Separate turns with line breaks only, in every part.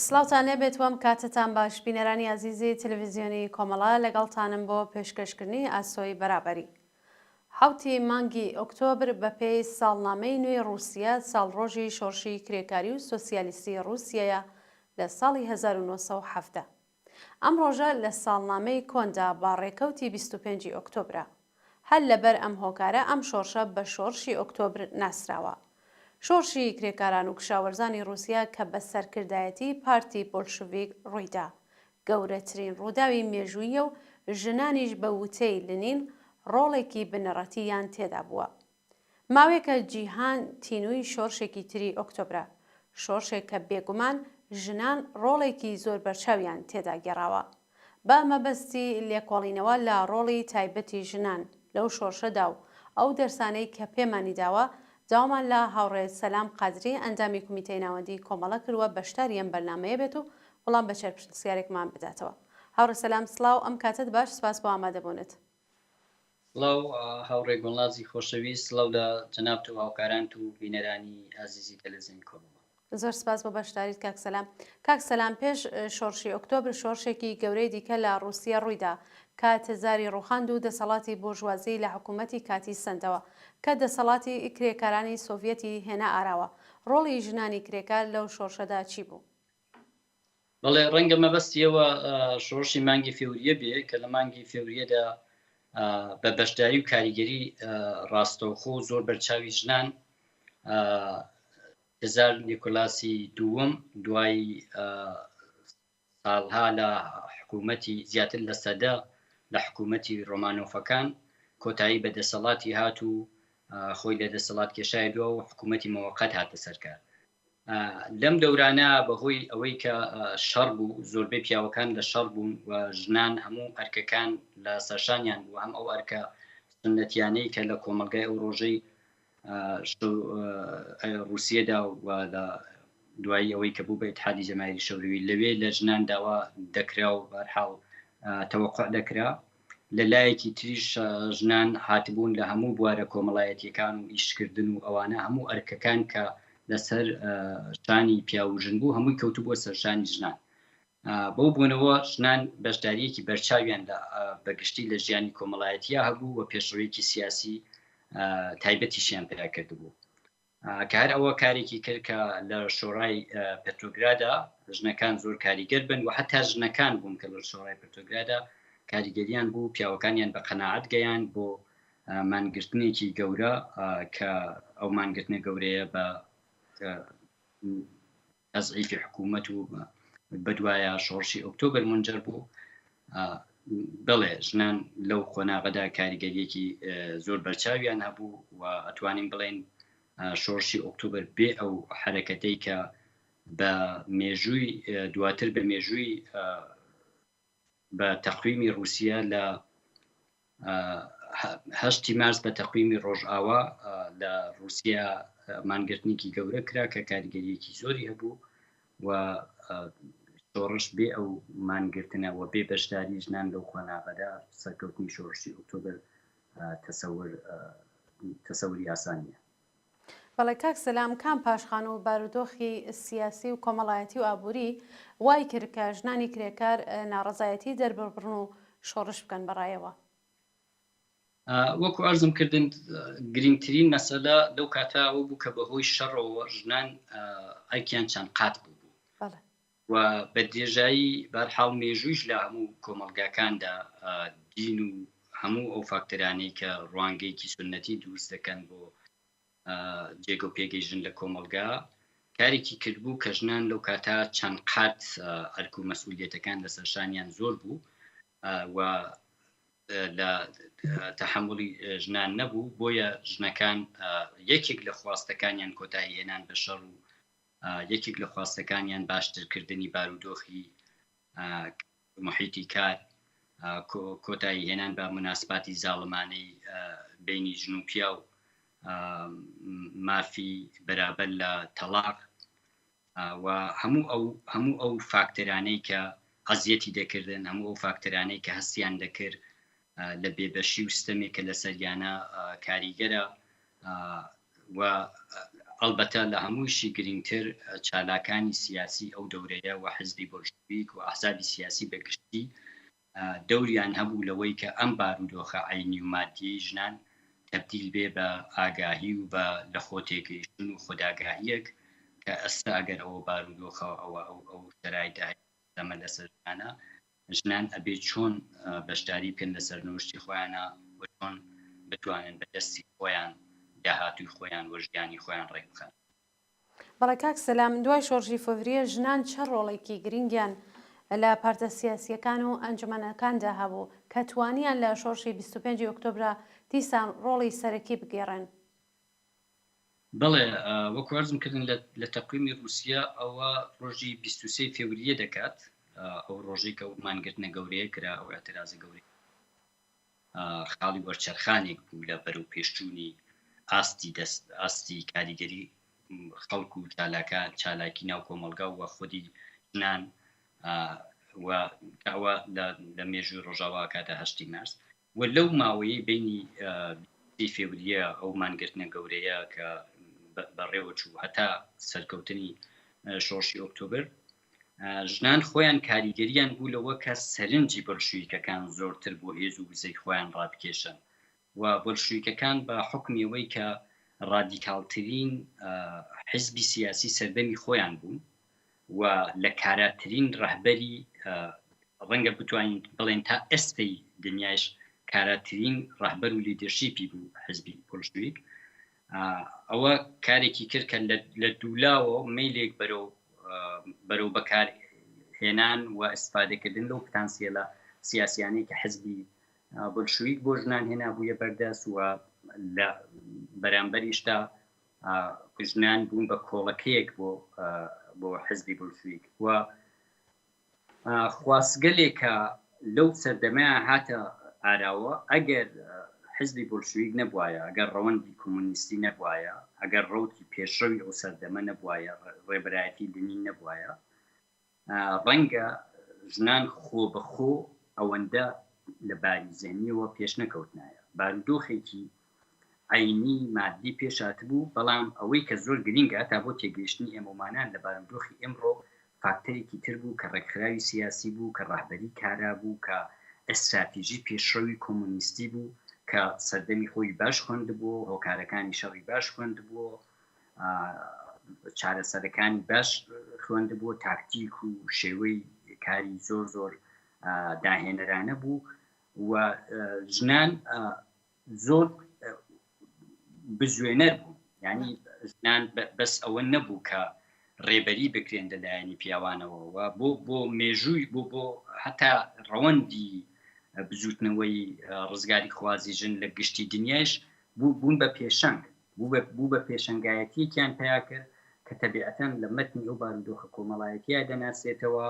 سڵاوتان لێبێت و ئەم کاتەتان باش بینەرانی ئازیزی تەلەڤیزیۆنی کۆمەڵە لەگەڵتانم بۆ پێشکەشکردنی ئاسۆی بەرابەری. حەوتی مانگی ئۆکتۆبر بەپێی ساڵنامەی نوێی ڕووسیە ساڵڕۆژی شۆڕشی کرێکاری و سۆسیالیستی ڕووسیەیە لە ساڵی 1917. ئەم ڕۆژە لە ساڵنامەی کۆندا بە ڕێکەوتی 25 ی ئۆکتۆبرە. هەر لەبەر ئەم هۆکارە ئەم شۆڕشە بە شۆڕشی ئۆکتۆبر ناسراوە. شۆڕشی کرێکاران و کشاوەرزانی ڕووسیا کە بە سەرکردایەتی پارتی بۆلشڤیک ڕوویدا، گەورەترین ڕووداوی مێژووییە و ژنانیش بە وتەی لنین ڕۆڵێکی بنەڕەتییان تێدا بووە. ماوەیەکە جیهان تینووی شۆڕشێکی تری ئۆکتۆبرە، شۆڕشێک کە بێگومان ژنان ڕۆڵێکی زۆر بەرچاویان تێدا گێڕاوە. بە مەبەستی لێکۆڵینەوە لە ڕۆڵی تایبەتی ژنان لەو شۆڕشەدا و ئەو دەرسانەی کە پێمانی داوە، داوامان لە هاوڕێ سەلام قادری ئەندامی کومیتەی ناوەندیی کۆمەڵە کردووە بەشداری ئەم بەرنامەیە بێت و وڵام بە چەند پرسیارێکمان بداتەوە. هاوڕێ سەلام سڵاو، ئەم کاتەت باش، سپاس بۆ ئامادەبوونت.
سڵاو هاوڕێ گوڵنازی خۆشەویست، سڵاو لە جەنابت و هاوکارانت و بینەرانی ئازیزی تەلەزیۆنی کۆمەڵە.
زۆر سپاس بۆ بەشداریت کاک سەلام. کاک سەلام پێش شۆڕشی ئۆکتۆبر شۆڕشێکی گەورەی دیکە لە ڕووسیە ڕوویدا کە تزاری ڕووخاند و دەسەڵاتی بۆرژوازی لە حکوومەتی کاتی سەندەوە کە دەسەڵاتی کرێکارانی سۆڤیەتی هێنا ئاراوە. ڕۆڵی ژنانی کرێکار لەو شۆڕشەدا چی بوو؟
بەڵێ ڕەنگە مەبەستی ئەوە شۆڕشی مانگی فێوریە بێ کە لە مانگی فێوریەدا بە بەشداری و کاریگەری ڕاستەوخۆ و زۆر بەرچاوی ژنان تزار نیکۆلاسی دووەم دوای ساڵها لە حکوومەتی زیاتر لە سەدە لە حکوومەتی ڕۆمانۆفەکان کۆتایی بە دەسەڵاتی هات و خۆی لە دەسەڵات کێشای دووە و حکوومەتی مەوەقەت هاتە سەرکار لەم دەورانە بەهۆی ئەوەی کە شەڕ بوو زۆربەی پیاوەکان لە شەڕ بوون و ژنان هەموو ئەرکەکان لە سەرشانیان بوو هەم ئەو ئەرکە سنەتیانەی کە لە کۆمەلگای ئەو ڕۆژەی ڕوسیەدا و لە دوایی ئەوەی کە بوو بە ئیتحادی جەماهیری شەوروی لەوێ لە ژنان داوا دەکرا و بەرحاڵ تەوەقع دەکرا لە لایەکی تریش ژنان هاتبوون لە هەموو بوارە کۆمەڵایەتیەکان و ئیشکردن و ئەوانە هەموو ئەرکەکان کە لەسەر شانی پیاو و ژن بوو هەمووی کەوتبووە سەرشانی ژنان بەو بۆنەوە ژنان بەشداریەکی بەرچاویان لە بەگشتی لە ژیانی کۆمەڵایەتیا هەبوو و پێشڕەویەکی سیاسی تایبەتیشیان پیا کردبوو کە هەر ئەوە کارێکی کرد کە لە شۆڕای پترۆگرادا ژنەکان زۆر کاریگەر بن و حتا ژنەکان بوون کە لە شۆڕای پترۆگرادا کاریگەریان بوو پیاوەکانیان بە قەناعەت گەیان بۆ مانگرتنێکی گەورە کە ئەو مانگرتنە گەورەیە بە تەزعیفی حکوومەت و بەدوایە شۆڕشی ئۆکتۆبر منجەر بوو بەڵێ ژنان لەو قۆناغەدا کاریگەریەکی زۆر بەرچاویان هەبوو و ئەتوانین بڵێن شۆڕشی ئۆکتۆبر بێ ئەو حرەکەتەی کە بە مێژووی دواتر بە مێژووی بە تەقویمی ڕووسیە لە هەشتی مارس بە تەقویمی ڕۆژئاوا لە ڕووسیا مانگرتنێکی گەورە کرا کە کاریگەریەکی زۆری هەبوو و شۆڕش بێ ئەو مانگرتنە و بێ بەشداری ژنان لەو قۆناغەدا سەرکەوتنی شۆڕشی ئۆکتۆبر تەسەور تەسەوری ئاسان نییە.
بەڵێ کاک سەلام کام پاشخان و بارودۆخی سیاسی و کۆمەڵایەتی و ئابووری وای کرد کە ژنانی کرێکار ناڕەزایەتی دەرببڕن و شۆڕش بکەن بە ڕایەوە؟
وەکو عەرزم کردن گرنگترین مەسەلە لەو کاتە ئەوە بوو کە بەهۆی شەڕەوە ژنان ئەرکیان چەند قات بوو بوو و بە درێژایی بەرحاڵ مێژوویش لە هەموو کۆمەڵگاکاندا دین و هەموو ئەو فاکتەرانەی کە ڕوانگەیەکی سوننەتی دروست دەکەن بۆ جێگە و پێگەی ژن لە کۆمەڵگا کارێکی کردبوو کە ژنان لەو کاتە چەند قات ئەرک و مەسئولیەتەکان لەسەر شانیان زۆر بوو و لە تەحەمولی ژنان نەبوو بۆیە ژنەکان یەکێک لە خواستەکانیان کۆتایی هێنان بە شەڕ و یەکێک لە خواستەکانیان باشترکردنی بارودۆخی محیتی کار، کۆتایی هێنان بە موناسباتی زاڵمانەی بەینی ژن و پیاو، مافی بەرابەر لە تەڵاق و هەموو ئەو هەموو ئەو فاکتەرانەی کە ئەزیەتی دەکردن، هەموو ئەو فاکتەرانەی کە هەستیان دەکرد لە بێبەشی و ستەمێک کە لەسەریانە کاریگەرە و. ئەڵبەتە لە هەموویشی گرینگتر چالاکانی سیاسی ئەو دەورەیە و حزبی بۆلشویک و ئەحزابی سیاسی بە گشتی دەوریان هەبوو لەوەی کە ئەم بارودۆخە عەینی و مادیەی ژنان تەبدیل بێ بە ئاگاهی و بە لە خۆ تێگەیشتن و خودئاگاهیەک کە ئەستا ئەگەر ئەوە بارودۆخە ئەوە ئەو ئەو شەرایتە هەیە ئەمە لەسەر ژنانە ژنان ئەبێ چۆن بەشداری بکەن لە سەرنوشتی خۆیانا و چۆن بتوانن بە دەستی خۆیان داهاتووی خۆیان و ژیانی خۆیان ڕێک بخەن.
بەڵێ کاک سەلام، دوای شۆڕشی فەوریە ژنان چ ڕۆڵێکی گرنگیان لە پارتە سیاسییەکان و ئەنجومەنەکاندا هەبوو کە توانیان لە شۆڕشی 25 ئۆکتۆبرا دیسان ڕۆڵی سەرەکی بگێڕن؟
بەڵێ، وەکو عەرزم کردن لە تەقویمی ڕووسیە ئەوە ڕۆژی 23 فێوریە دەکات، ئەو ڕۆژەی کە ئەو مانگرتنە گەورەیە کرا، ئەو ئیعترازە گەورەیە خاڵی وەرچەرخانێک بوو لە بەرەوپێشچوونی ئاستی دەست ئاستی کاریگەری خەڵک و چالاکە چالاکی ناو کۆمەڵگا و خودی ژنان و کە ئەوە لە مێژووی ڕۆژاوا کاتە هەشتی مارس و لەو ماوەیەی بەینی ی فێوریە ئەو مانگرتنە گەورەیە کە بەڕێوە چوو هەتا سەرکەوتنی شۆڕشی ئۆکتۆبر ژنان خۆیان کاریگەریان بوو لەوە کە سەرنجی بۆلشویکەکان زۆرتر بۆ هێز و وزەی خۆیان ڕابکێشن و بۆلشویکەکان بە حوکمی ئەوەی کە ڕادیکاڵترین حزبی سیاسی سەردەمی خۆیان بوون و لە کاراترین ڕەهبەری ڕەنگە بتوانین بڵێن تا ئێستەی دنیایش کاراترین ڕەهبەر و leadership ی بوو حزبی بۆلشویک ئەوە کارێکی کرد کە لە دوولاوە مەیلێک بەرەو بەرەو بەکار هێنان و ئیستفادەکردن لەو پتانسیەلە سیاسیانەی کە حزبی بۆلشویک بۆ ژنان هێنابوویە بەردەست و لە بەرامبەریشدا ژنان بوون بە کۆڵەکەیەک بۆ بۆ حزبی بولشویک و خواستگەلێکە لەو سەردەمەیان هاتە ئاراوە ئەگەر حزبی بولشویک نەبوایە ئەگەر ڕەوەندی کۆمۆنیستی نەبوایە ئەگەر ڕەوتی پێشڕەوی ئەو سەردەمە نەبوایە ڕێبەرایەتی لنین نەبوایە ڕەنگە ژنان خۆبەخۆ ئەوەندە لە باری زەهنیەوە پێش نەکەوتنایە. بارودۆخێکی عەینی مادی پێش هاتبوو، بەڵام ئەوەی کە زۆر گرینگە هەتا بۆ تێگەیشتنی ئێمەومانان لە بارودۆخی ئێمڕۆ فاکتەرێکی تر بوو کە ڕێکخراوی سیاسی بوو، کە ڕەهبەری کارا بوو، کە ئێستراتیژی پێشڕەوی کۆمۆنیستی بوو، کە سەردەمی خۆی باش خوێندبووە، هۆکارەکانی شەڕی باش خوێندبووە، چارەسەرەکانی باش خوێندبوو تاکتیک و شێوەی کاری زۆر زۆر داهێنەرانە بوو و ژنان زۆر بزوێنەر بوو ینی ژنان بەس ئەوە نەبوو کە ڕێبەری بکرێن لەلایەنی پیاوانەوە و بۆ بۆ مێژووی بۆ بۆ هەتا ڕەوەندی بزوتنەوەی ڕزگاری خوازی ژن لە گشتی دنیایش بوو بوون بە پێشەنگ بوو بە پێشەنگایەتییەکیان پەیا کرد کە تەبیعەتەن لە مەتنی ئەو بارودۆخە کۆمەڵایەتییە دەناسرێتەوە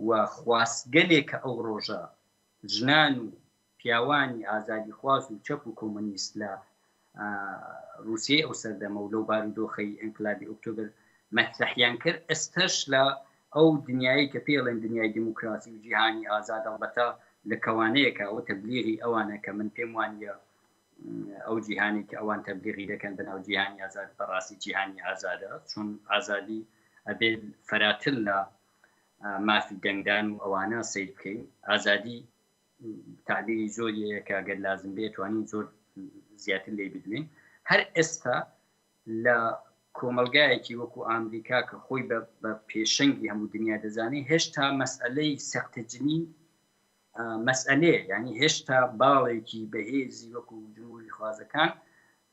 و خواستگەلێک کە ئەو ڕۆژە ژنان و پیاوانی ئازادیخواز و چەپ و کۆمۆنیست لە ڕووسیەی ئەو سەردەمە و لەو بارودۆخەی ئینقلابی ئۆکتۆبر مەترەحیان کرد ئێستەش لە ئەو دنیایەی کە پێی ئەڵێن دنیای دیموکراسی و جیهانی ئازاد ئەڵبەتە لە کەوانەیەکە ئەوە تەبلیغی ئەوانە کە من پێم وانییە ئەو جیهانی کە ئەوان تەبلیغی دەکەن بەناو جیهانی ئازاد بەڕاستی جیهانی ئازادە چون ئازادی ئەبێت فەراتر لە مافی دەنگدان و ئەوانە سیر بکەین ئازادی تعبیری زۆری هەیە کە گەر لازم بێت توانین زۆر زیاتر لی بدوین هەر ئێستا لە کۆمەلگایەکی وەکو ئامریکا کە خۆی بە پێشەنگی هەموو دنیا دەزانێت هێشتا مەسئلەی سەختە جنین مەسئەلەیە یانی هێشتا باڵێکی بەهێزی وەکو جمهوری خوازەکان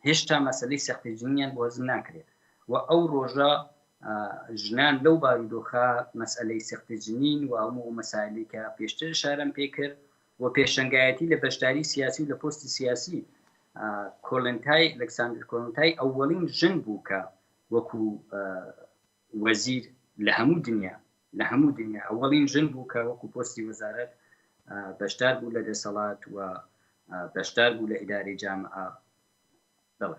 هێشتا مەسەلەی سەختی جنیان بۆ هەزم ناکرێت و ئەو ڕۆژە ژنان لەو بارودۆخە مەسئلەی سەختی جنین و هەموو ئەو مەسایلی کە پێشتر شارم پێکرد و پێشەنگایەتی لە بەشداری سیاسی و لە پۆستی سیاسی کۆلنتای ئەلکساندر کۆلنتای ئەوەڵین ژن بوو کە وەکو وەزیر لە هەموو دنیا لە هەموو دنیا ئەوەڵین ژن بوو کە وەکو پۆستی وەزارەت بەشدار بوو لە دەسەڵات و بەشدار بوو لە ئیدارەی جامعە بەڵێ.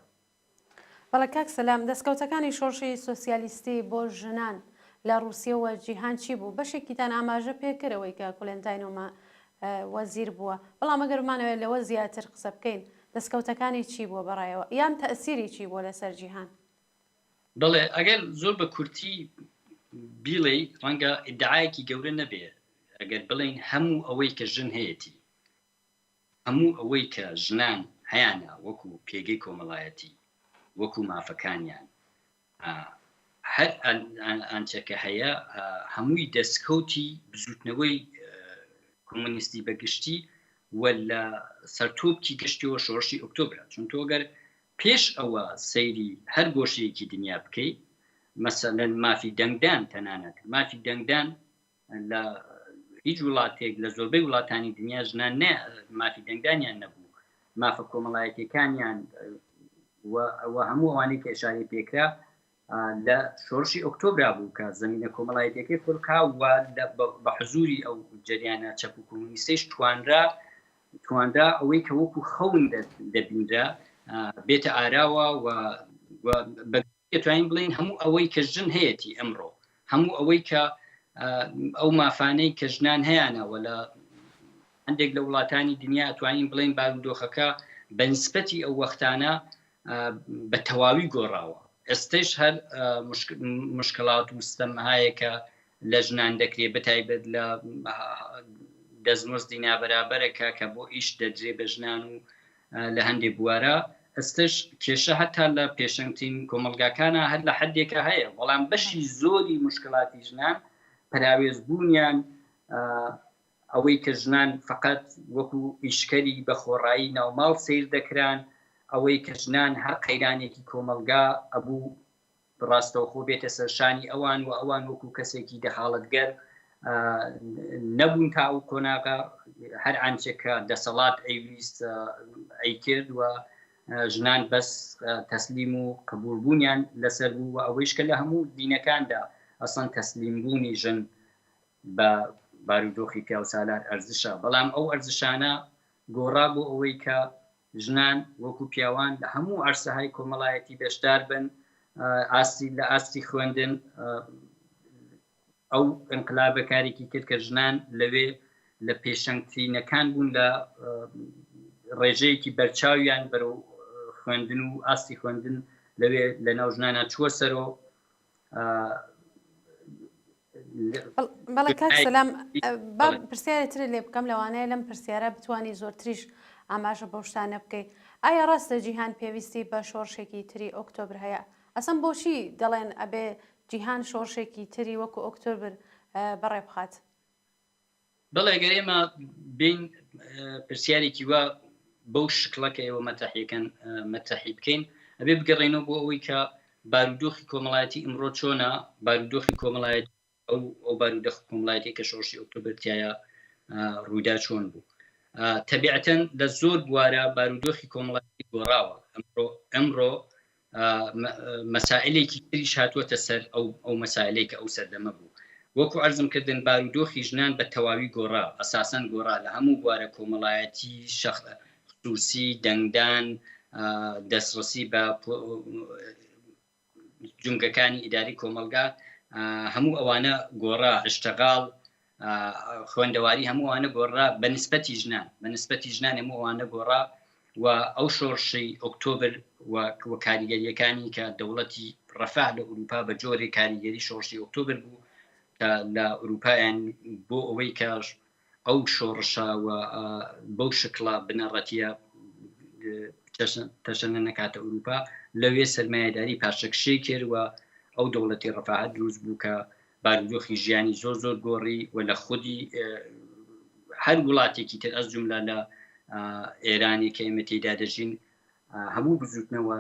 بەڵێ کاک سەلام، دەستکەوتەکانی شۆڕشی سۆسیالیستی بۆ ژنان لە ڕووسیە و جیهان چی بوو؟ بەشێکیتان ئاماژە پێ کرد ئەوەی کە کولێنتاینۆما وەزیر بووە، بەڵام ئەگەر بمانەوێت لەوە زیاتر قسە بکەین، دەستکەوتەکانی چی بووە بەڕایەوە یان تەئسیری چی بووە لەسەر جیهان؟
بەڵێ ئەگەر زۆر بە کورتی بیڵێی ڕەنگە ئیدعایەکی گەورە نەبێ ئەگەر بڵێین هەموو ئەوەی کە ژن هەیەتی هەموو ئەوەی کە ژنان هەیانە وەکو پێگەی کۆمەڵایەتی وەکو مافەکانیان هەر ئانچەکە هەیە هەمووی دەستکەوتی بزوتنەوەی کۆمۆنیستی بەگشتی و لە سەرتۆپکی گشتیەوە شۆڕشی ئۆکتۆبرە چون تۆ گەر پێش ئەوە سەیری هەر گۆشەیەکی دنیا بکەی مەسەلەن مافی دەنگدان تەنانەت مافی دەنگدان لە هیچ وڵاتێک لە زۆربەی وڵاتانی دنیا ژنان نە مافی دەنگدانیان نەبوو مافە کۆمەڵایەتیەکانیان و هەموو ئەوانەی کە ئشارەی پێکرا لە شۆڕشی ئۆکتۆبرا بوو کە زمینە کۆمەڵایەتیەکەی خولقا و بە حزوری ئەو جریانە چەپ و کۆمۆنیستەیش توانرا توانرا ئەوەی کە وەکو خەون دەبینرا بێتە ئاراوە و دەتوانین بڵێین هەموو ئەوەی کە ژن هەیەتی ئەمڕۆ هەموو ئەوەی کە ئەو مافانەی کە ژنان هەیانە و لە هەندێک لە وڵاتانی دنیا توانین بڵێن بارودۆخەکە بە نسبەتی ئەو وەختانە بە تەواوی گۆڕاوە ئێستش هەر مشکلات و ستەمهایەکە لە ژنان دەکرێت بەتایبەت لە دەستمزدی نابەرابەرەکە کە بۆ ئیش دەدرێ بە ژنان و لە هەندێ بوارە ئەستش کێشە هەتا لە پێشەنگترین کۆمەڵگاکانە هەر لە حدێکە هەیە بەڵام بەشی زۆری مشکلاتی ژنان پەراوێز بوونیان ئەوەی کە ژنان فقط وەکو ئیشکەری بە خۆڕایی ناوماڵ سیر دەکران ئەوەی کە ژنان هەر قەیرانێکی کۆمەڵگا ئەبوو ڕاستەوخۆ بێتە سەر شانی ئەوان و ئەوان وەکو کەسێکی دەخاڵەتگەر نەبوون تا ئەو قۆناغە هەر ئانچێک کە دەسەڵات ئەیویست ئەیکرد و ژنان بەس تەسلیم و قبولبوونیان لەسەر بوو و ئەوەیش کە لە هەموو دینەکاندا ئەسڵەن تەسلیم بوونی ژن بە بارودۆخی پیاوسالار ئەرزشە بەڵام ئەو ئەرزشانە گۆڕا بۆ ئەوەی کە ژنان وەکو پیاوان لە هەموو عەرسەهای کۆمەڵایەتی بەشدار بن ئاستی لە ئاستی خوێندن ئەو ئینقلابە کارێکی کرد کە ژنان لەوێ لە پێشەنگترینەکان بوون لە ڕێژەیەکی بەرچاویان بەرەو خوێندن و ئاستی خوێندن لەوێ لە ناو ژنانە چووە سەرۆ
بەڵێ کاک سەلام با پرسیارێ ترت لێ بکەم لەوانەیە لەم پرسیارە بتانی زۆرتریش ئاماژە بەو شتانە بکەی ئایا ڕاستە جیهان پێویستی بە شۆڕشێکی تری ئۆکتۆبر هەیە ئەسەن بۆچی دەڵێن ئەبێ جیهان شۆڕشێکی تری وەکو ئۆکتۆبر بەڕێ بخات؟
بەڵێ گەر ئێمە بین پرسیارێکی وا بەو شکڵە کە ئێوە مەتەحیەکەن مەتەحی بکەین ئەبێ بگەڕێنەوە بۆ ئەوەی کە بارودۆخی کۆمەڵایەتی ئمڕۆ چۆنە بارودۆخی کۆمەڵایەتی ئەو ئەو بارودۆخ کۆمەڵایەتی کە شۆڕشی ئۆکتۆبر تایە ڕوویدا چۆن بوو تەبیعەتەن لە زۆر بوارە بارودۆخی کۆمەڵایەتی گۆڕاوە ئەمڕۆ ئەمڕۆ مەسائلێکی تریش هاتووەتە سەر ئەو ئەو مەسائلەی کە ئەو سەردەمە بوو. وەکو عەرزم کردن بارودۆخی ژنان بە تەواوی گۆڕا، ئەساسەن گۆڕا لە هەموو بوارە کۆمەڵایەتی، خسوسی، دەنگدان، دەستڕەسی بە جومگەکانی ئیداری کۆمەڵگا، هەموو ئەوانە گۆڕا، ئشتغاڵ، خوێندەواری هەموو ئەوانە گۆڕا بە نسبەتی ژنان بە نسبەتی ژنان هەموو ئەوانە گۆڕا و ئەو شۆڕشی ئۆکتۆبر و کاریگەریەکانی کە دەوڵەتی ڕەفاه لە ئوروپا بە جۆرێک کاریگەری شۆڕشی ئۆکتۆبر بوو کە لە ئوروپایان بۆ ئەوەی کە ئەو شۆڕشە و بەو شکڵە بنەڕەتیە تەشەنە نەکاتە ئوروپا لەوێ سەرمایەداری پاشەکشەی کرد و ئەو دەوڵەتی ڕەفاهە دروست بوو کە بارودۆخی ژیانی زۆر زۆر گۆڕی و لە خودی هەر وڵاتێکی تر ئەس جوملە لە ئێرانی کە ئێمە تێیدا دەژین هەموو بزوتنەوە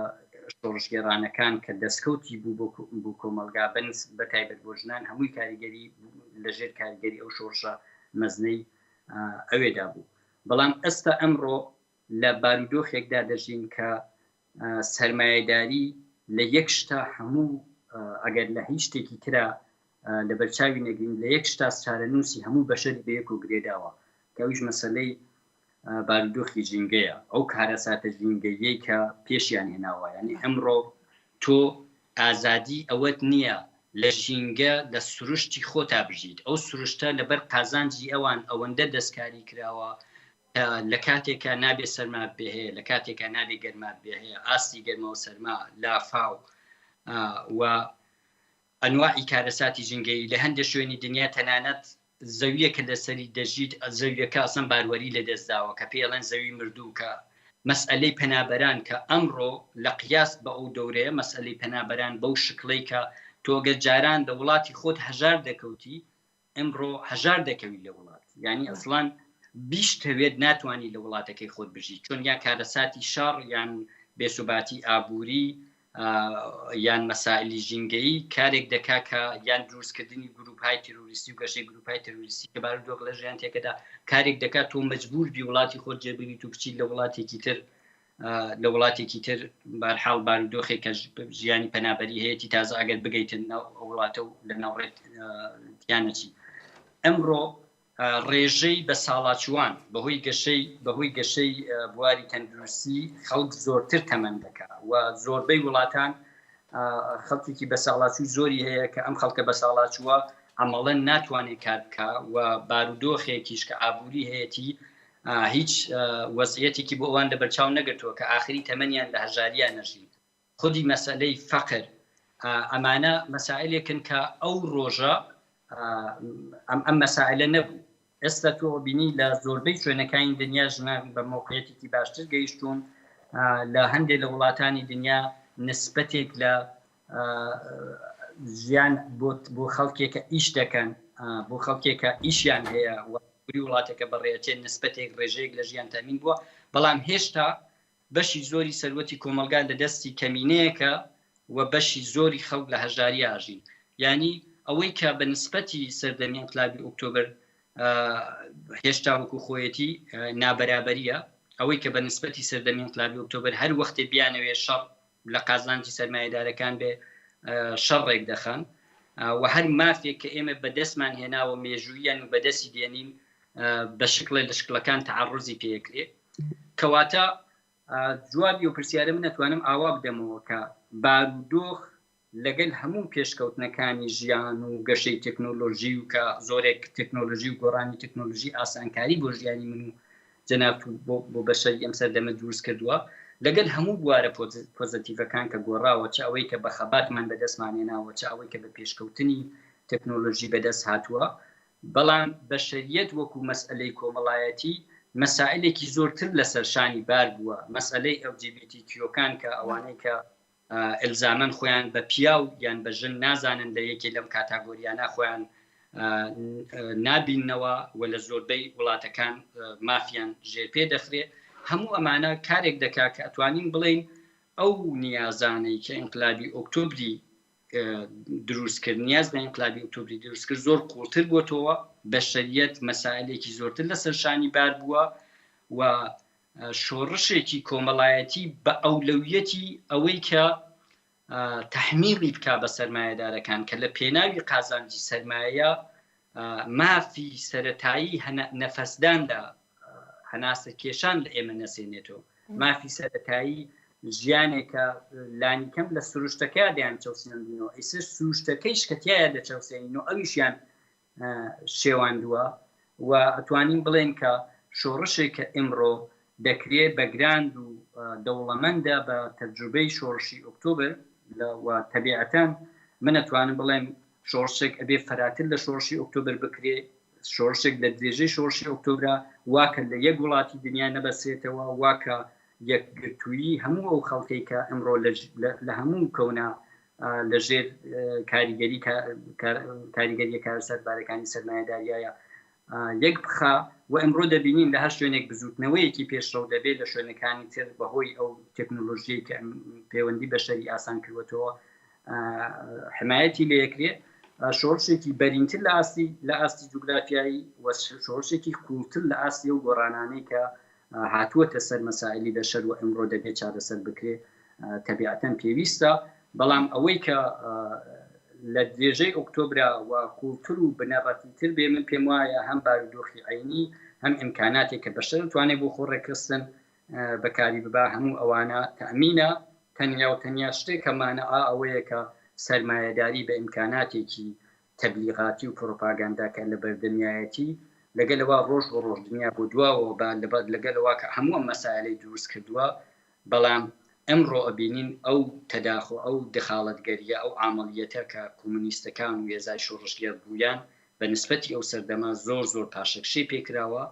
شۆڕشگێڕانەکان کە دەستکەوتی بوو بۆ کۆمەلگا بنس بە تایبەت بۆ ژنان هەمووی کاریگەری لەژێر کاریگەری ئەو شۆڕشە مەزنەی ئەوێدا بوو بەڵام ئێستا ئەمڕۆ لە بارودۆخێکدا دەژین کە سەرمایەداری لە یەک شتا هەموو ئەگەر لە هیچ شتێکی ترا لەبەرچاوی نەگرین لە یەک شتا چارەنووسی هەموو بەشەری بەیەکەوە گرێداوە کە ئەویش مەسەلەی بارودۆخی ژینگەیە ئەو کارەساتە ژینگەیەی کە پێشیان هێناوە یعنی ئەمڕۆ تۆ ئازادی ئەوەت نییە لە ژینگە لە سروشتی خۆتا بژیت ئەو سروشتە لەبەر قازانجی ئەوان ئەوەندە دەستکاری کراوە کە لە کاتێکا نابێ سەرما بێ هەیە، لە کاتێکا نابێ گەرما بێ هەیە، ئاستی گەرما و سەرما، لافاو. و ئەنواعی کارەساتی ژینگەیی لە هەندێک شوێنی دنیا تەنانەت زەویەکە لەسەری دەژیت زەویەکە ئەسڵەن باروەری لەدەست داوە کە پێی ئەڵێن زەوی مردوو کە مەسئەلەی پەنابەران کە ئەمڕۆ لە قیاس بە ئەو دەورەیە مەسئەلەی پەنابەران بەو شکڵەی کە تۆ گەر جاران لە وڵاتی خۆت هەژار دەکەوتی ئمڕۆ هەژار دەکەوی لە وڵات یانی ئەسڵەن بیشتەوێت ناتوانی لە وڵاتەکەی خۆت بژی چۆن یان کارەساتی شەڕ یان بێسوباتی ئابووری یان مەسائلی ژینگەیی کارێک دەکا کە یان دروستکردنی گروپهای تیرۆریستی و گەشەی گروپهای تیرۆریستی کە بارودۆخ لە ژیان تێکەدا کارێک دەکات تۆ مەجبور بی وڵاتی خۆت جێبگریت و بچیت لە وڵاتێکی تر لە وڵاتێکی تر بارحاڵ بارودۆخێک کە ژیانی پەنابەری هەیەی تازە ئەگەر بگەیتە ناو ئەو وڵاتە و لە ناوڕێت تیانەچی ئەمڕۆ ڕێژەی بە ساڵاچووان بەهۆی گەشەی بەهۆی گەشەی بواری تەندروستی خەڵک زۆرتر تەمەن دەکا و زۆربەی وڵاتان خەڵکێکی بەساڵاچووی زۆری هەیە کە ئەم خەڵکە بەساڵاچووە عەمەڵەن ناتوانێت کار بکا و بارودۆخێکیش کە ئابووری هەیەتی هیچ وەزعیەتێکی بۆ ئەوان لەبەرچاو نەگرتووە کە ئاخری تەمەنیان لە هەژارییا نەژین. خودی مەسەلەی فەقر ئەمانە مەسائلێکن کە ئەو ڕۆژە ئەم مەسائلە نەبوو. ئێستا تۆ بینی لە زۆربەی شوێنەکانی دنیا ژنان بە مەوقعیەتێکی باشتر گەیشتوون، لە هەندێک لە وڵاتانی دنیا نسبەتێک لە ژیان بۆ خەڵکێک کە ئیش دەکەن بۆ خەڵکێک کە ئیشیان هەیە و وڵاتەکە بەڕێچێت نسبەتێک ڕێژەیەک لە ژیان تامین بووە بەڵام هێشتا بەشی زۆری سەروەتی کۆمەڵگا لە دەستی کەمینەیەکە و بەشی زۆری خەڵک لە هەژاریا ئەژین. یانی ئەوەی کە بە نسبەتی سەردەمی ئینقلابی ئۆکتۆبر هێشتا وەکوو خۆیەتی نابەرابەرییە. ئەوەی کە بە نسبەتی سەردەمی ئینقلابی ئۆکتۆبر هەر وەختێ بیانەوێ شەڕ لە قازانجی سەرمایەدارەکان بێ شەڕ ڕێک دەخەن و هەر مافێک کە ئێمە بەدەستمان هێناوە مێژووییان و بەدەستی دێنین بە شکڵێ لە شکڵەکان تەعەڕوزی پێکرێ. کەواتە جوابی ئەو پرسیارە من ئەتوانم ئاوا بدەمەوە کە بارودۆخ لەگەل هەموو پێشکەوتنەکانی ژیان و گەشەی تەکنۆلۆژی و کە زۆرێک تەکنۆلۆژی و گۆڕانی تەکنۆلۆژی ئاسانکاری بۆ ژیانی من و جەنابت و بۆ بەشەری ئەم سەردەمە دروست کردووە لەگەل هەموو بوارە پۆزەتیڤەکان کە گۆڕاوە چ ئەوەی کە بە خەباتمان بەدەستمان هێناوە چ ئەوەی کە بە پێشکەوتنی تەکنۆلۆژی بەدەست هاتووە بەڵام بەشەریەت وەکو مەسئەلەی کۆمەڵایەتی مەسائلێکی زۆرتر لەسەر شانی بار بووە، مەسئەلەی LGBTQ کان کە ئەوانەی کە ئیلزامەن خۆیان بە پیاو یان بە ژن نازانن لە یەکێ لەم کاتاگۆریانە خۆیان نابیننەوە و لە زۆربەی وڵاتەکان مافیان ژێرپێ دەخرێ، هەموو ئەمانە کارێک دەکا کە ئەتوانین بڵێین ئەو نیازانەی کە ئینقلابی ئۆکتۆبری دروست کرد، نیاز بە ئینقلابی ئۆکتۆبری دروست کرد زۆر قوڵتر بۆتەوە، بەشەریەت مەسائلێکی زۆرتر لەسەر شانی بار بووە و شۆڕشێکی کۆمەڵایەتی بە ئەولەویەتی ئەوەی کە تەحمیلی بکا بە سەرمایەدارەکان کە لە پێناوی قازانجی سەرمایە مافی سەرەتایی نەفەسدان لە هەناسە کێشان لە ئێمە نەسێنێتەوە مافی سەرەتایی ژیانێکە لانیکەم لە سروشتەکەیا دەیان چەوسێنینەوە ئیسر سروشتەکەیش کە تایە دەچەوسێنینەوە ئەویشیان شێواندووە و ئەتوانین بڵێن کە شۆڕشێک کە ئیمڕۆ دەکرێ بە گراند و دەوڵەمەندە بە تەجروبەی شۆڕشی ئۆکتۆبر و تەبیعەتەن من ئەتوانم بڵێم شۆڕشێک ئەبێ فەراتر لە شۆڕشی ئۆکتۆبر بکرێ شۆڕشێک لە درێژەی شۆڕشی ئۆکتۆبرا وا کە لە یەک وڵاتی دنیا نەبەسرێتەوە وا کە یەکگرتوویی هەموو ئەو خەڵکەی کە ئەمڕۆ لە هەموو کەونا لە ژێر کاریگەری کاریگەریە کارەساتبارەکانی سەرمایەداریایە یەک بخا و ئەمڕۆ دەبینین لە هەر شوێنێک بزوتنەوەیەکی پێشڕەو دەبێت لە شوێنەکانی تر بەهۆی ئەو تەکنۆلۆژیەی کە پەیوەندی بەشەری ئاسان کردوەتەوە حمایەتی لەکرێ شۆڕشێکی بەرینتر لە ئاستی لە ئاستی جوگرافیایی و شۆڕشێکی قوڵتر لە ئاستی و گۆڕانانەی کە هاتووەتە سەر مەسائلی بەشەر و ئەمڕۆ دەبێت چارەسەر بکرێ تەبیعەتەن پێویستە بەڵام ئەوەی کە لە درێژەی ئۆکتۆبرا و قوڵتر و بنەڕەتیتر بێ من پێم وایە هەم بارودۆخی عەینی هەم ئیمکاناتێک کە بەشەر توانێت بۆ خۆ ڕێکخستن بەکاری ببا هەموو ئەوانە تەئمینە تەنیا و تەنیا شتێک کە مانعە ئەوەیە کە سەرمایەداری بە ئیمکاناتێکی تەبلیغاتی و پڕۆپاگاندا کە لە بەردەمیایەتی لەگەلەوە ڕۆژ بۆ ڕۆژ دنیا بۆ دواوە با لەگەلەوە کە هەموو ئەم مەسایلەی دروست کردووە بەڵام. ئەمڕۆ ئەبینین ئەو تەداخو ئەو دخاڵەتگەریە ئەو عامەڵیەتە کە کۆمۆنیستەکان و هێزای شۆڕشگێڕ بوویان بە نسبەتی ئەو سەردەمە زۆر زۆر پاشەکشەی پێکراوە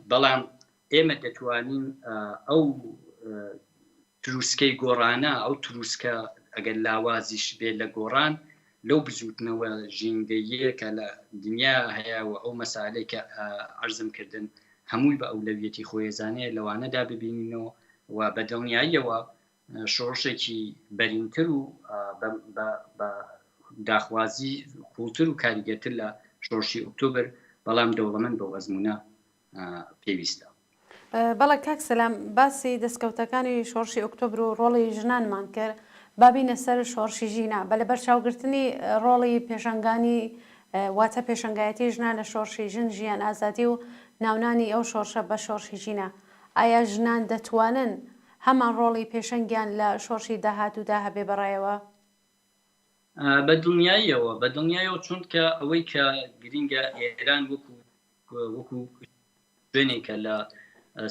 بەڵام ئێمە دەتوانین ئەو تروسکەی گۆڕانە، ئەو تروسکە ئەگەر لاوازیش بێت لە گۆڕان لەو بزووتنەوە ژینگەییە کە لە دنیا هەیە و ئەو مەسالەی کە عەرزم کردن هەمووی بە ئەولەویەتی خۆی ئەزانێ لەوانەدا ببینینەوە و بە دڵنیاییەوە شۆڕشێکی بەرینتر و بە داخوازی قوڵتر و کاریگەرتر لە شۆڕشی ئۆکتۆبر بەڵام دەوڵەمەند بەو ئەزموونە پێویستە.
بەڵێ کاک سەلام باسی دەستکەوتەکانی شۆڕشی ئۆکتۆبر و ڕۆڵی ژنانمان کرد، با بینە سەر شۆڕشی ژینا، بە لەبەرچاوگرتنی ڕۆڵی پێشەنگانی واتە پێشەنگایەتی ژنان لە شۆڕشی ژن ژیان ئازادی و ناونانی ئەو شۆڕشە بە شۆڕشی ژینا، ئایا ژنان دەتوانن هەمان ڕۆڵی پێشەنگیان لە شۆڕشی داهاتوودا هەبێ بەڕایەوە؟
بە دڵنیاییەوە، بە دڵنیایەوە چونکە ئەوەی کە گرینگە ئێران وەکو وەکو شوێنێک کە لە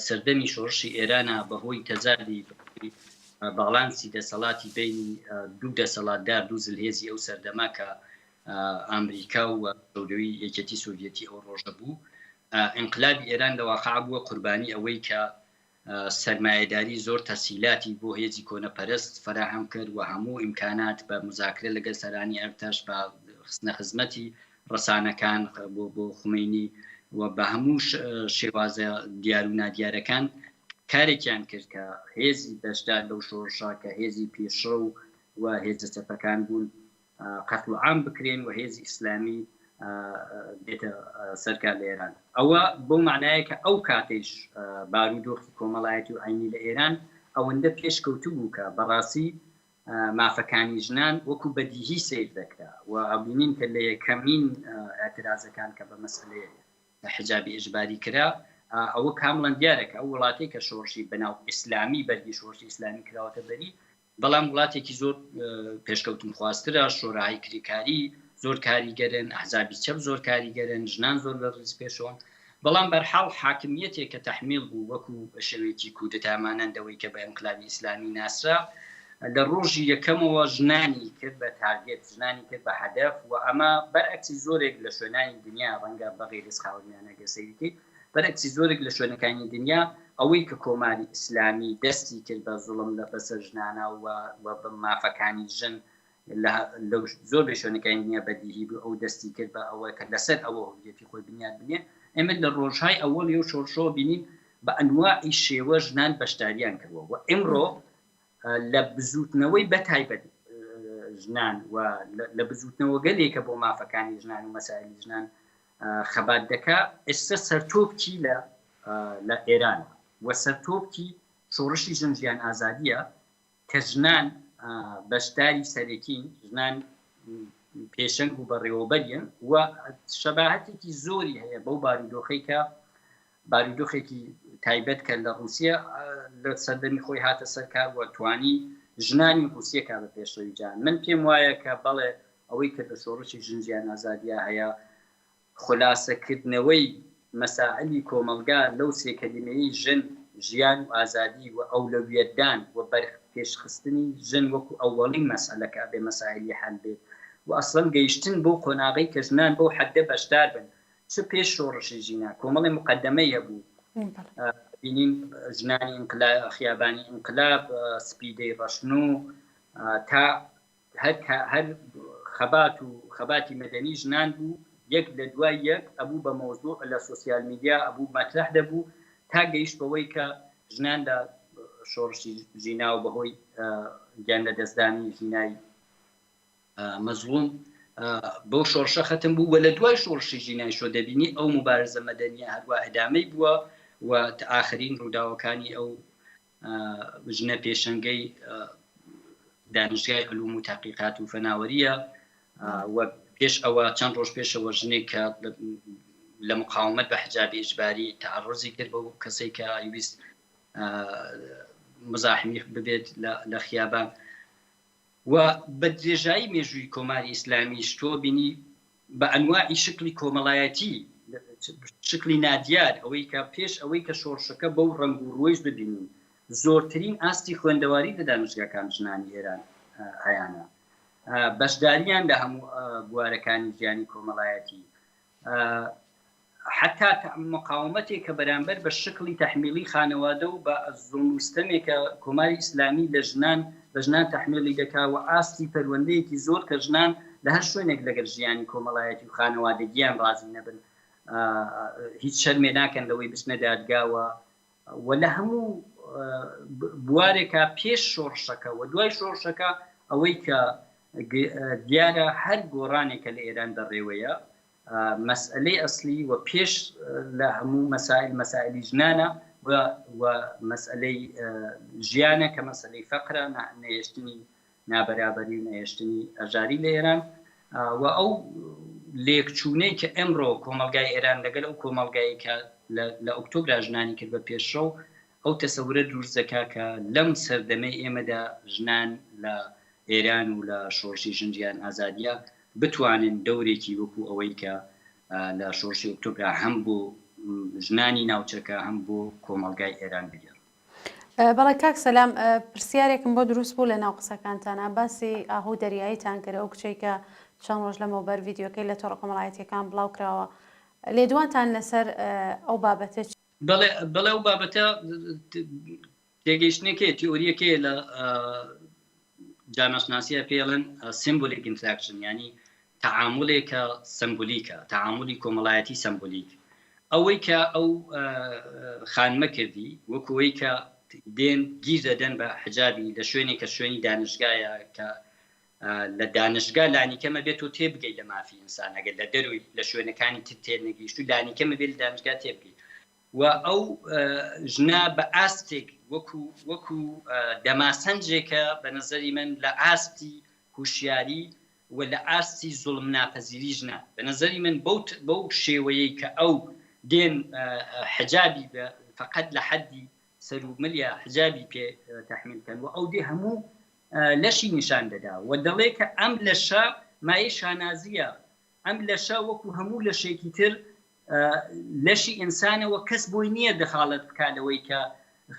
سەردەمی شۆڕشی ئێرانە بەهۆی تەزادی باڵانسی دەسەڵاتی بینی دوو دەسەڵاتدار دوو زلهێزی ئەو سەردەمە کە ئامریکا و شەورەوی یەکێتی سۆڤیەتی ئەو ڕۆژە بوو ئینقلابی ئێران لە واقع بووە قوربانی ئەوەی کە سەرمایەداری زۆر تەسهیلاتی بۆ هێزی کۆنەپەرست فەراهەم کرد و هەموو ئیمکانات بە موزاکرە لەگەل سەرانی ئەرتەش بە خستنە خزمەتی ڕەسانەکان بۆ بۆ خومەینی و بە هەموو شێوازە دیار و نادیارەکان کارێکیان کرد کە هێزی بەشدار لەو شۆڕشە کە هێزی پێشڕەو و هێزە چەپەکان بوون قەتڵ و عام بکرێن و هێزی ئیسلامی بێتە سەرکار لە ئێران. ئەوە بەو مەعنایە کە ئەو کاتەیش بارودۆخی کۆمەڵایەتی و عەینی لە ئێران ئەوەندە پێشکەوتوو بوو کە بەڕاستی مافەکانی ژنان وەکوو بەدیهی سەیر دەکرا و ئەبینین کە لە یەکەمین ئیعترازەکان کە بە مەسئەلەی حجابی ئیجباری کرا، ئەوە کامڵەن دیارە کە ئەو وڵاتەی کە شۆڕشی بەناو ئیسلامی بەرگی شۆڕشی ئیسلامی کراوەتە بەری، بەڵام وڵاتێکی زۆر پێشکەوتنخوازترە، شۆراهای کریکاری زۆر کاریگەرن، ئەحزابی چەپ زۆر کاریگەرن، ژنان زۆر لە ڕیز پێشەوەن، بەڵام بەرحاڵ حاکمیەتێک کە تەحمیڵ بوو وەکو بە شێوەیەکی کودەتا مانەند ئەوەی کە بە ئینقلابی ئیسلامی ناسرا، لە ڕۆژی یەکەمەوە ژنانی کرد بە تارگێت، ژنانی کرد بە هەدەف و ئەمە بەرعەکسی زۆرێک لە شوێنانی دنیا، ڕەنگە بە غەیرەز خاوەرمیانە گەر سەیری کەیت، بەرعەکسی زۆرێک لە شوێنەکانی دنیا ئەوەی کە کۆماری ئیسلامی دەستی کرد بە زوڵم لە بەسەر ژنانا و و بە مافەکانی ژن لە لە زۆر لە شوێنەکانی دنیا بەدیهی بوو ئەو دەستی کرد بە ئەوە کە لەسەر ئەوە هویەتی خۆی بنیات بنێ ئێمە لە ڕۆژهای ئەوەڵی ئەو شۆڕشەوە بینین بە ئەنواعی شێوە ژنان بەشداریان کردووە و ئیمڕۆ لە بزووتنەوەی بە تایبەت ژنان و لە بزووتنەوەگەلێک کە بۆ مافەکانی ژنان و مەسایلی ژنان خەبات دەکا ئێستا سەرتۆپکی لە لە ئێران و سەرتۆپکی شۆڕشی ژن ژیان ئازادیە کە ژنان بەشداری سەرەکین ژنان پێشەنگ و بەڕێوەبەریان و شەباهەتێکی زۆری هەیە بەو بارودۆخەی کە بارودۆخێکی تایبەت کە لە ڕووسیە لە سەردەمی خۆی هاتە سەر کار و توانی ژنانی ڕووسیە کا بە پێشڕەوی جان من پێم وایە کە بەڵێ ئەوەی کە لە شۆڕشی ژن ژیان ئازادیا هەیە خولاسەکردنەوەی مەسائلی کۆمەڵگا لەو سێ کەلیمەیەی ژن، ژیان و ئازادی و ئەولەویەتدان و بەرخ پێشخستنی ژن وەکو ئەوەڵین مەسئەلە کە ئەبێ مەسائلی حەل بێت و ئەسڵەن گەیشتن بەو قۆناغەی کە ژنان بەو حەددە بەشدار بن چ پێش شۆڕشی ژینا کۆمەڵی موقەدەمەی هەبوو بینین ژنانی ئینقلاب خیابانی ئینقلاب سپیدەی ڕەشنوو تا هەر هەر خەبات و خەباتی مەدەنی ژنان بوو یەک لە دوای یەک ئەبوو بە مەوزوع لە سۆسیال میدیا ئەبوو مەترەح دەبوو تا گەیشت بەوەی کە ژنان لە شۆڕشی ژینا و بەهۆی گیان لە دەستدانی ژینای مەزڵوم بەو شۆڕشە خەتم بوو و لە دوای شۆڕشی ژینای شۆ دەبینی ئەو مبارزە مەدەنیە هەروە ئەدامەی بووە و ئاخرین ڕووداوەکانی ئەو ژنە پێشەنگەی دانشگای علوم و تحقیقات و فەناوەریە و پێش ئەوە چەند ڕۆژ پێشەوە ژنێک کە لە مقاومەت بە حجابی ئیجباری تعرضی کرد بەو کەسێک کە ویست مزاحمی ببێت لە خیابان و بە درێژایی مێژووی کۆماری ئیسلامیش تۆ بینی بە ئەنواعی شکلی کۆمەڵایەتی، شکلی نادیار، ئەوەی کە پێش ئەوەی کە شۆڕشەکە بەو ڕەنگ و ڕووەیش ببینین. زۆرترین ئاستی خوێندەواری لە دانشگاکان ژنانی ئێران هەیانە، بەشداریان لە هەموو بوارەکانی ژیانی کۆمەڵایەتی، حەتا مقاومەتێک کە بەرامبەر بە شکڵی تەحمیلی خانەوادە و بە زوڵم و ستەمێک کە کۆماری ئیسلامی لە ژنان بە ژنان تەحمیلی دەکا و ئاستی پەروەندەیەکی زۆر کە ژنان لە هەر شوێنێک لەگەر ژیانی کۆمەڵایەتی و خانەوادەگیان ڕازی نەبن هیچ شەرمێ ناکەن لەوەی بچنە دادگاوە و لە هەموو بوارێکا پێش شۆڕشەکە و دوای شۆڕشەکە ئەوەی کە دیارە هەر گۆڕانێکە لە ئێران بەڕێوەیە مەسئەلەی ئەسلی و پێش لە هەموو مەسائل مەسائلی ژنانە و و مەسئەلەی ژیانە کە مەسئەلەی فەقرە نەهێشتنی نابەرابەری و نەهێشتنی هەژاری لە ئێران و ئەو لێکچوونەی کە ئەمڕۆ کۆمەڵگای ئێران لەگەل ئەو کۆمەڵگای کە لە ئۆکتۆبرا ژنانی کرد بە پێشڕەو ئەو تەسەورە دروست دەکا کە لەم سەردەمەی ئێمەدا ژنان لە ئێران و لە شۆڕشی ژن ژیان ئازادیە بتوانن دەورێکی وەکو ئەوەی کە لە شۆڕشی ئۆکتۆبرا هەم بۆ ژنانی ناوچەکە هەم بۆ کۆمەڵگای ئێران بگێڕن.
بەڵێ کاک سەلام پرسیارێکم بۆ دروست بوو لە ناو قسەکانتانا باسی ئاهوو دەریاییتان کرد ئەو کچەی کە چەند ڕۆژ لەمەوبەر ڤیدیۆکەی لە تۆڕە کۆمەڵایەتییەکان بڵاو کراوە لێدوانتان لەسەر ئەو بابەتە چییە؟
بەڵێ بەڵێ ئەو بابەتە تێگەیشتنێک هەیە تیۆرییەک هەیە لە جامعەشناسیە پێی ئەڵێن symbolic interaction یانی تەعامولێکە سەمبولیکە، تەعامولی کۆمەڵایەتی سەمبولیک. ئەوەی کە ئەو خانمە کردی، وەکو ئەوەی کە دێن گیر دەدەن بە حجابی لە شوێنێک کە شوێنی دانشگایە کە لە دانشگا لانیکەم ئەبێ تۆ تێبگەی لە مافی ئینسان ئەگەر لە دەروی لە شوێنەکانی تر تێ نەگەیشتووی لانیکەم ئەبێ لە دانشگا تێبگەی و ئەو ژنە بە ئاستێک وەکو وەکو دەماسەنجێکە بە نەزەری من لە ئاستی هوشیاری و لە ئاستی زوڵم ناپەزیری ژنان بە نەزەری من بەو بەو شێوەیەی کە ئەو دێن حجابی بە فەقەت لە حەدی سەر و ملیا حجابی پێ تەحمیل کەن و ئەو دێ هەموو لەشی نیشان دەدا و دەڵێ کە ئەم لەشە مایەی شانازیە ئەم لەشە وەکو هەموو لەشێکی تر لەشی ئینسانە و کەس بۆی نییە دەخاڵەت بکا لەوەی کە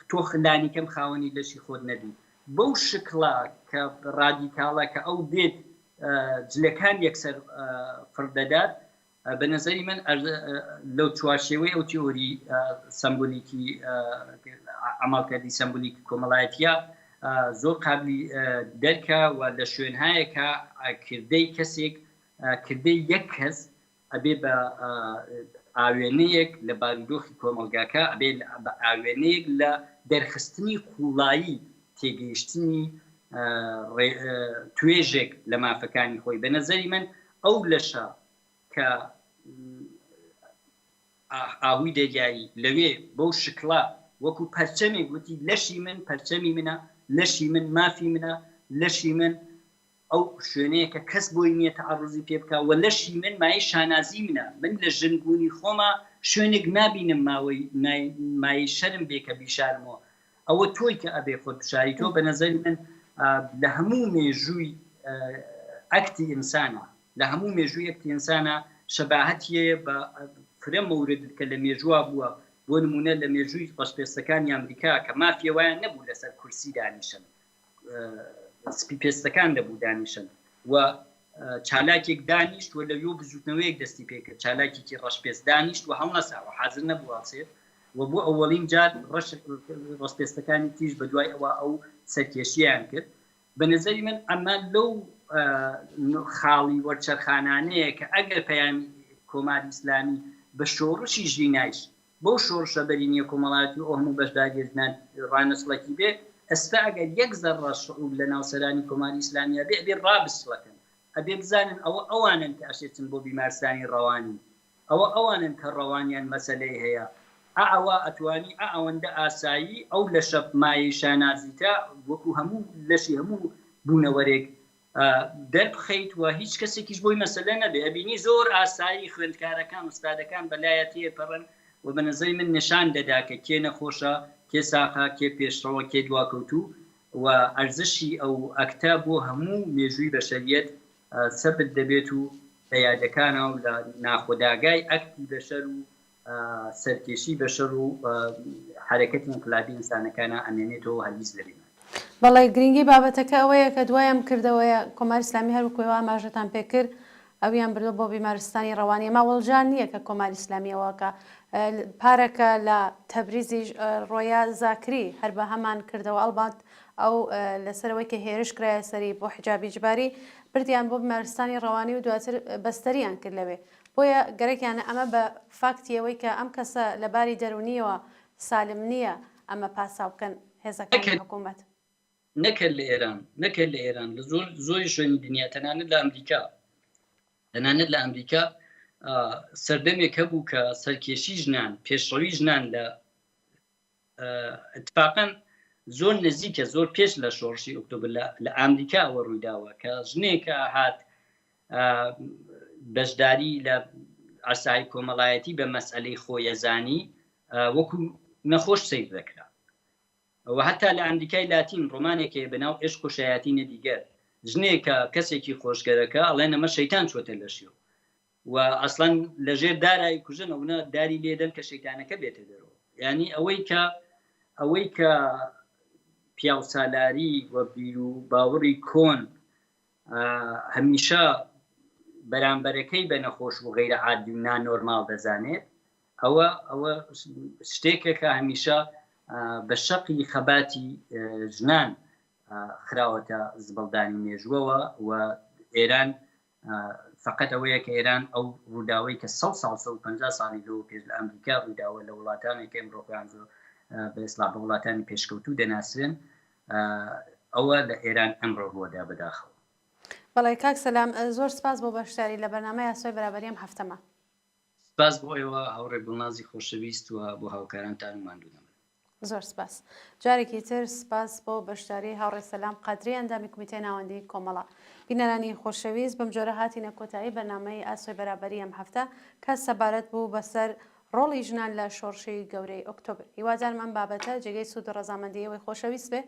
تۆ لانیکەم خاوەنی لەشی خۆت نەبی بەو شکڵە کە ڕادیکاڵە کە ئەو دێت جلەکان یەکسەر فڕ دەدات بە نەزەری من لەو چوارچێوەی ئەو تیۆری سەمبولیکی عەمەڵکردی سەمبولیکی کۆمەڵایەتیە زۆر قابلی دەرکە و لە شوێنهایەکە کردەی کەسێک کردەی یەک کەس ئەبێ بە ئاوێنەیەک لە بارودۆخی کۆمەڵگاکە، ئەبێ بە ئاوێنەیەک لە دەرخستنی قووڵایی تێگەیشتنی توێژێک لە مافەکانی خۆی. بە نەزەری من ئەو لەشە کە ئاهووی دەریایی لەوێ بەو شکڵە وەکوو پەرچەمێک وتی لەشی من پەرچەمی منە، لەشی من مافی منە، لەشی من ئەو شوێنەیە کە کەس بۆی نییە تەعەڕوزی پێ بکا و لەشی من مایەی شانازی منە، من لە ژن بوونی خۆما شوێنێک نابینم ماوەی مایەی شەرم بێ کە بیشارمەوە، ئەوە تۆی کە ئەبێ خۆت بشاریتەوە، بە نەزەری من لە هەموو مێژووی ئەکتی ئینسانا، لە هەموو مێژووی ئەکتی ئینسانا شەباهەتی هەیە بە فرە مەورد کە لە مێژووا بووە، بۆ نموونە لە مێژووی ڕەشپێستەکانی ئەمریکا کە مافی ئەوەیان نەبوو لەسەر کورسی دانیشن، سپی پێستەکان دەبوو دانیشن و چالاکێک دانیشت و لەوێ بزوتنەوەیەک دەستی پێکرد چالاکێکی ڕەشپێست دانیشت و هەڵنەساوە حاضر نەبوو هەڵسێت و بۆ ئەوەڵین جار ڕەش ڕەشپێستەکانی تیژ بە دوای ئەوە ئەو سەرکێشیان کرد بە نظری من ئەمە لەو خاڵی وەرچەرخانانەیە کە ئەگەر پەیامی کۆماری ئیسلامی بە شۆڕشی ژینایش بەو شۆڕشە بەرینیە کۆمەڵایەتی و ئەو هەموو بەشداریە ژنان ڕانەچڵەکی بێ، ئێستا ئەگەر یەک زەڕڕە شعور لە ناو سەرانی کۆماری ئیسلامیا بێ ئەبێ ڕابچڵەکن، ئەبێ بزانن ئەوە ئەوانن کە ئەشێچن بۆ بیمارستانی ڕەوانی، ئەوە ئەوانن کە ڕەوانیان مەسەلەی هەیە، ئا ئەوا ئەتوانی ئا ئەوەندە ئاسایی ئەو لەشە مایەی شانازیتە وەکو هەموو لەشی هەموو بوونەوەرێک دەربخەیت و هیچ کەسێکیش بۆی مەسەلە نەبێ ئەبینی زۆر ئاسایی خوێندکارەکان ئوستادەکان بەلایە تێپەڕن و بە نەزەری من نشان دەدا کە کێ نەخۆشە کێ ساقە کێ پێشڕەوە کێ دواکەوتوو و ئەرزشی ئەو ئەکتە بۆ هەموو مێژووی بەشەریەت سەبت دەبێت و لە یادەکانە و لە ناخۆداگای ئەکتی بەشەر و. سەرکێشی بەشەر و حەرەکەتی ئینقلابی ئینسانەکانا ئەمێنێتەوە و هەرگیز لەبیر ناچێت.
بەڵێ، گرینگی بابەتەکە ئەوەیە کە دوای ئەم کردەوەیە کۆماری ئیسلامی هەر وەکوو ئێوە ئاماژەتان پێ کرد ئەویان بردووە بۆ بیمارستانی ڕەوانی ئەمە ئەوەڵ جار نییە کە کۆماری ئیسلامی ئەوە کە پارەکە لە تەبریزیش ڕۆیا زاکری هەر بە هەمان کردەوە ئەڵبەت ئەو لەسەر ئەوەی کە هێرش کرایە سەری بۆ حیجابی ئیجباری بردیان بۆ بیمارستانی ڕەوانی و دواتر بەستەریان کرد لەوێ بۆیە گەرەکیانە ئەمە بە فاکتی ئەوەی کە ئەم کەسە لە باری دەروونییەوە سالم نییە ئەمە پاساو بکەن هێزەکانی حکوومەت.
نەک هەر لە ئێران، نەک هەر لە ئێران، لە زۆر زۆری شوێنی دنیا، تەنانەت لە ئەمریکا، تەنانەت لە ئەمریکا سەردەمێک هەبوو کە سەرکێشی ژنان، پێشڕەوی ژنان لە اتفاقا زۆر نزیکە زۆر پێش لە شۆڕشی ئۆکتۆبر لە ئامریکا ئەوە ڕوویداوە کە ژنێکە هات بەشداری لە عرسای کۆمەڵایەتی بە مەسئلەی خۆیەزانی وەکو نەخۆش سیر دەکرا و هەتا لە ئەمریکای لاتین ڕۆمانێک هەیە بەناو عشق و شەیاتینە دیگەر ژنێکە کەسێکی خۆشگەرەکە ئەڵێن ئەمە شەیتان چۆتە لەشیەوە و ئەسڵەن لەژێر دارای کوژن ئەونە داری لێدەن کە شەیتانەکە بێتە دەرەوە یعنی ئەوەی کە ئەوەی کە پیاوسالاری و بیر و باوەڕی کۆن هەمیشە بەرامبەرەکەی بە نەخۆش و غەیرە عادی و نانۆرماڵ دەزانێت ئەوە ئەوە شتێکە کە هەمیشە بە شەقی خەباتی ژنان خراوەتە زبڵدانی مێژووەوە و ئێران فقط ئەوەیە کە ئێران ئەو ڕووداوەی کە 100 ساڵ 150 ساڵی لەوە پێش لە ئەمریکا ڕوویداوە لە وڵاتانێک کە ئەمڕۆ خۆیان زۆر بە ئیسڵاح بە وڵاتانی پێشکەوتوو دەناسرێن ئەوە لە ئێران ئەمڕۆ ڕووەدا بەداخەوە.
بەڵێ کاک سەلام زۆر سپاس بۆ بەشداری لە بەرنامەی ئاسۆی بەرابەری ئەم هەفتەمە.
سپاس بۆ ئێوە هاوڕێ گوڵنازی خۆشەویست و بۆ هاوکارانتان و ماندوو نەبن.
زۆر سپاس. جارێکی تر سپاس بۆ بەشداری هاوڕێ سەلام قادری ئەندامی کومیتەی ناوەندی کۆمەڵە. بینەرانی خۆشەویست بەم جۆرە هاتینە کۆتایی بەرنامەی ئاسۆی بەرابەری ئەم هەفتە کە سەبارەت بوو بەسەر ڕۆڵی ژنان لە شۆڕشی گەورەی ئۆکتۆبر. هیوادارم ئەم بابەتە جێگەی سوود و ڕەزامەندی ئێوەی خۆشەویست بێ.